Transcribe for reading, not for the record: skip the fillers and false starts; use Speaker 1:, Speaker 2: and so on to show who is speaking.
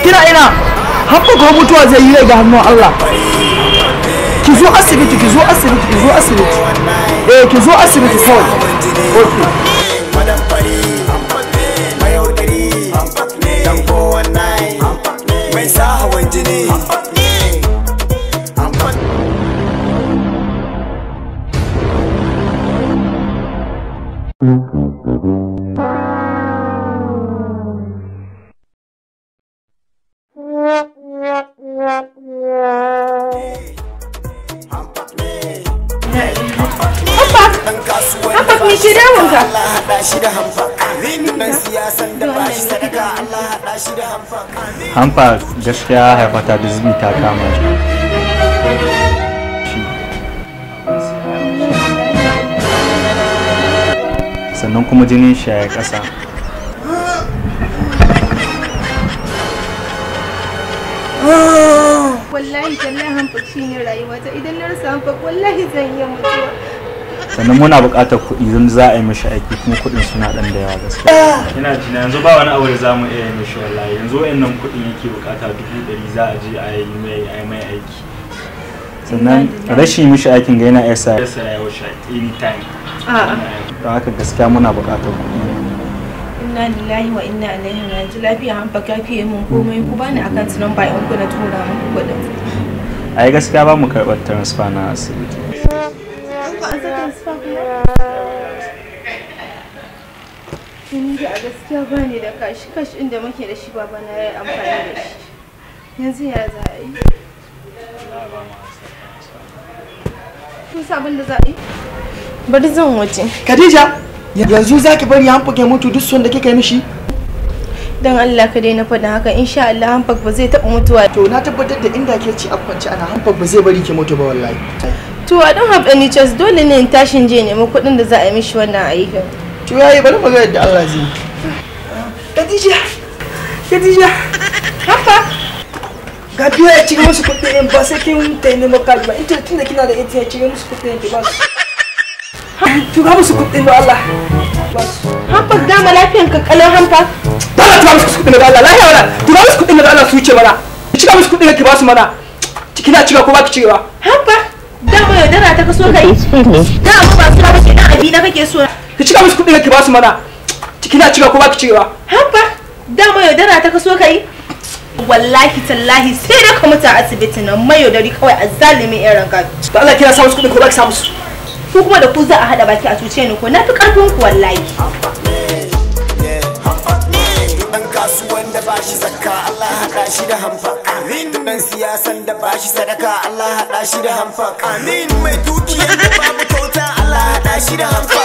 Speaker 1: Kina ina haffa ko mutuwa zai yi ga hannun Allah. Ki zo asibiti, ki zo asibiti, ki zo asibiti. Eh, ki zo asibiti kawai. Okay.
Speaker 2: Mai sa hawan jini.
Speaker 3: Hampak me ke damunka?
Speaker 4: Hampak gaskiya haifata da zubi ta kama shi. Sannan kuma jinin shi ya ƙasa.
Speaker 3: Wallahi tallahi Hampak shine rayuwata, idan na rasa Hampak wallahi zan iya mutuwa.
Speaker 4: Sannan muna buƙatar kuɗi zan za a yi mishi aiki kuma kuɗin suna ɗan da yawa gaskiya. Ina jina yanzu ba wani abu da za mu iya yi mishi wallahi, yanzu wayannan kuɗin yake buƙata 100,000 za a je a yi mai aiki. Sannan rashin mishi aikin ga yana iya sa ya wuce anytime. Don haka gaskiya muna buƙatar kuɗi.
Speaker 3: Inna lillahi wa inna ilaihi raji'un. Lafiya Hampak ya fiye mun komai, ku bani account number in ku na tura muku kuɗin.
Speaker 4: Ai gaskiya ba mu karɓar transfer na asibiti.
Speaker 3: Ni da a gaskiya ba ni da kashi, kashi inda muke da shi baba na yayi amfani da shi. Yanzu ya za a yi? Kun san abin da za a yi? Bari zan wuce.
Speaker 1: Khadija, yanzu za ki bari Hampak ya mutu duk son da kika yi mishi?
Speaker 3: Don Allah ka daina faɗin haka, insha Allah Hampak ba zai taɓa mutuwa.
Speaker 1: To na tabbatar da inda ke ci a kwance ana Hampak ba zai bari ki mutu ba wallahi.
Speaker 3: To I don't have any choice, dole ne in tashin je nemi kuɗin da za a yi mishi wannan aikin.
Speaker 1: To yayi, bari mu ga yadda Allah zai yi. Khadija, Khadija.
Speaker 3: Hampak.
Speaker 1: Ga biya ya cire musu kuɗin ba sai kin ta nemo kaji ba. Ita tunda kina da ATM cire musu kuɗin ki ba su. Tura musu kuɗin da Allah.
Speaker 3: Hampak dama lafiyan ka kalau Hampak.
Speaker 1: Dala tura musu kuɗin da Allah, lafiya wala. Tura musu kuɗin da Allah su wuce mana. Ki cika musu kuɗin ki ba su mana. Kina cika ko ba ki cirewa?
Speaker 3: Hampak. Dama yaudara ta kaso ka yi? Dama ba su ba ke dan abi na kake so.
Speaker 1: Ki cika musu kuɗin ki ba su mana. Kina cika ko ba ki cirewa?
Speaker 3: Hampak. Dama yaudara ta kaso ka yi? Wallahi tallahi sai da ka mutu a asibiti nan, mai yaudari kawai azzalimi irin ka.
Speaker 1: Da Allah kina sa musu kuɗin ko ba ki sa musu?
Speaker 3: Ku kuma da ku za a haɗa baki a cuce ni ko na fi ƙarfin ku wallahi.
Speaker 2: Dan kasuwan da ba shi zakka Allah haɗa shi da Hampak. Amin. Dan siyasan da ba shi sadaka Allah haɗa shi da Hampak. Amin. Mai dukiyar da babu kyauta Allah haɗa shi da Hampak.